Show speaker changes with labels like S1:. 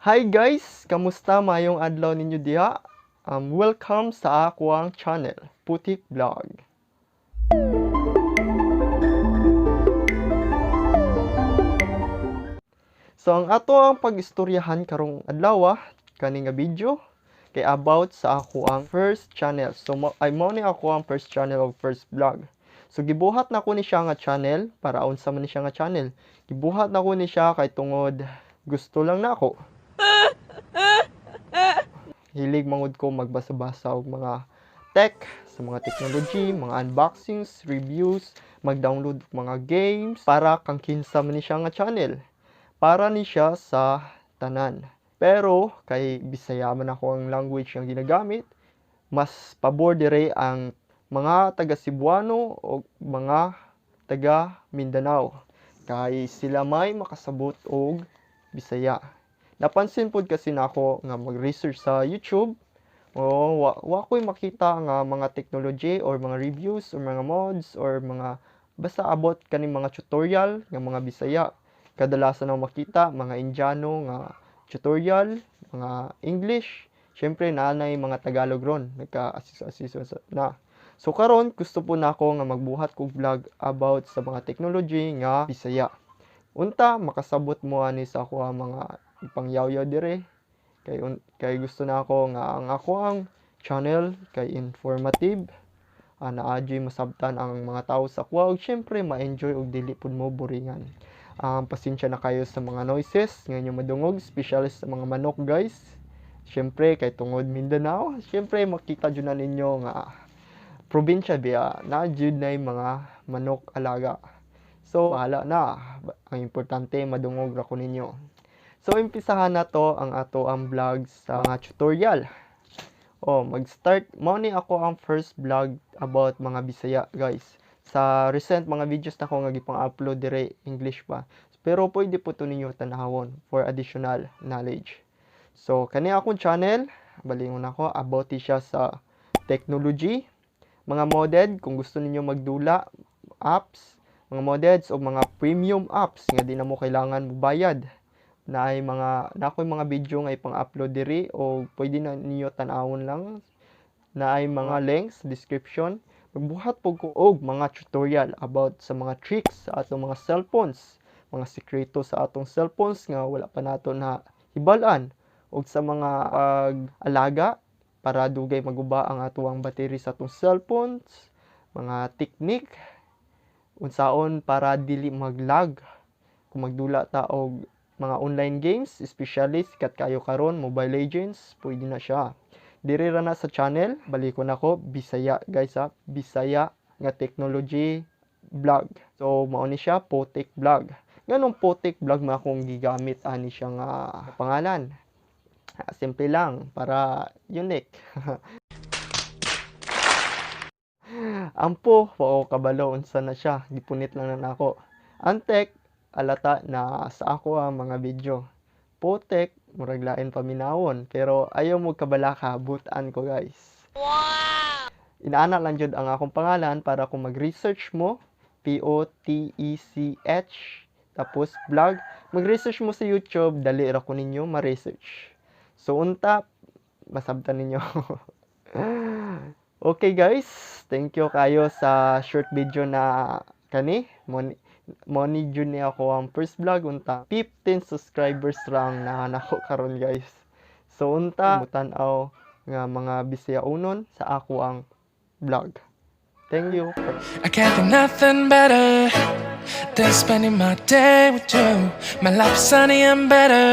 S1: Hi guys! Kamusta, maayong adlaw ninyo diha? Welcome sa akoang channel, Putik Vlog. So ang ato ang pag-istoryahan karong adlaw kani nga video kay about sa ako ang first channel. So ay mao ni ako ang first channel of first vlog. So gibuhat na ko ni siya nga channel para unsa man ni siya nga channel. Gibuhat na ko ni siya kay tungod gusto lang nako. Hilig mangud ko magbasa-basa og mga tech, sa mga technology, mga unboxings, reviews, mag-download og mga games para kang kinsa man ni siya nga channel. Para ni siya sa tanan. Pero kay Bisaya man ako ang language nga ginagamit, mas pabor dire ang mga taga Cebuano o mga taga Mindanao kay sila may makasabot og Bisaya. Napansin pod kasi nako nga mag-research sa YouTube, o wa ko'y makita nga mga technology or mga reviews or mga mods or mga basta abot kaning mga tutorial nga mga Bisaya. Kadalasan ang makita mga Indiano nga tutorial, mga English, syempre naanay mga Tagalog ron, nagka-assist-assist na. So karon gusto po nako nga magbuhat kog vlog about sa mga technology nga Bisaya. Unta makasabot mo ani sa ako ang mga ipangyaw-yaw dire kay gusto na ako nga ang ako ang channel kay informative, naa jud masabtan ang mga tao sa kuha ug syempre ma-enjoy og dili pud mo boringan. Pasensya na kayo sa mga noises nga inyo madungog, especially sa mga manok, guys. Syempre kay tungod Mindanao, syempre makita jud na ninyo nga probinsya biya na jud nay mga manok alaga. So bahala na, ang importante madungog ra ko ninyo. So umpisahan na to ang ato ang vlog sa mga tutorial. O mag-start mao ni ako ang first vlog about mga Bisaya, guys. Sa recent mga videos na ko nga gipang-upload dire, English pa. Pero pwede po to ninyo tanawon for additional knowledge. So kani akong channel, balingon ako about siya sa technology, mga modded kung gusto ninyo magdula apps, mga modded o mga premium apps nga di na mo kailangan mobayad. Naay mga na ako'y mga video nga ipang-upload diri o pwede na ninyo tan-awon lang. Naay mga links description. Magbuhat po ko og mga tutorial about sa mga tricks sa atong mga cellphones, mga sikreto sa atong cellphones nga wala pa nato na hibal-an, og sa mga pag-alaga para dugay maguba ang atoang battery sa atong cellphones, mga technique unsaon para dili maglag kung magdula ta og mga online games, especially sikat kayo karon Mobile Legends, pwede na siya. Diri ra na sa channel, balikon ako, Bisaya guys ha, Bisaya nga technology vlog. So mao ni siya Potik Vlog. Nganong Potik Vlog man akong gigamit ani siya nga pangalan? Simple lang, para unique. Ampo, wa ko kabalo unsa na siya, gipunit lang na nako. Ang tech alata na sa ako ang mga video. Potek, murag lain paminawon, pero ayaw mo kabalaka, butan ko guys. Wow! Inaana lang jud ang akong pangalan para kung mag-research mo, Potech, tapos vlog, mag-research mo sa YouTube, dali ra ko ninyo ma-research. So unta, masabtan ninyo. Okay guys, thank you kayo sa short video na kani. Mo ni jud ni ako ang first vlog, unta 15 subscribers ra ang naa nako karon guys. So unta mutan-aw nga mga Bisaya unon sa ako ang vlog. Thank you.
S2: I can't think nothing better than spending my day with you. My life's sunny and better.